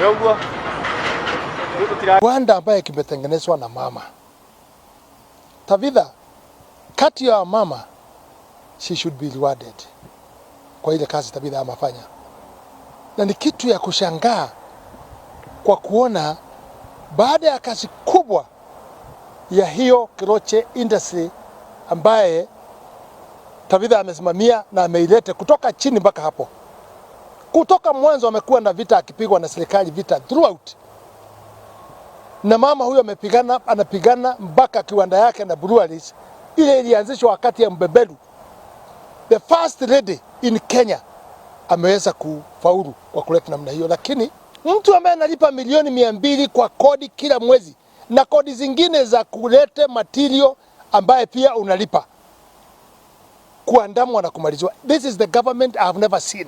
Ũguo. Rĩu tũtira Kiwanda ambaye kimetengenezwa na mama Tabitha, kati ya mama, she should be rewarded kwa ile kazi Tabitha amefanya, na ni kitu ya kushangaa kwa kuona baada ya kazi kubwa ya hiyo Keroche industry ambaye Tabitha amesimamia na ameilete kutoka chini mpaka hapo. Kutoka mwanzo amekuwa na vita akipigwa na serikali vita throughout, na mama huyo amepigana, anapigana mpaka kiwanda yake na breweries ile ilianzishwa wakati ya Mbebelu, the first lady in Kenya, ameweza kufaulu kwa kuleta namna hiyo. Lakini mtu ambaye analipa milioni 200 kwa kodi kila mwezi na kodi zingine za kulete material ambaye pia unalipa, kuandamwa na kumaliziwa. This is the government I have never seen.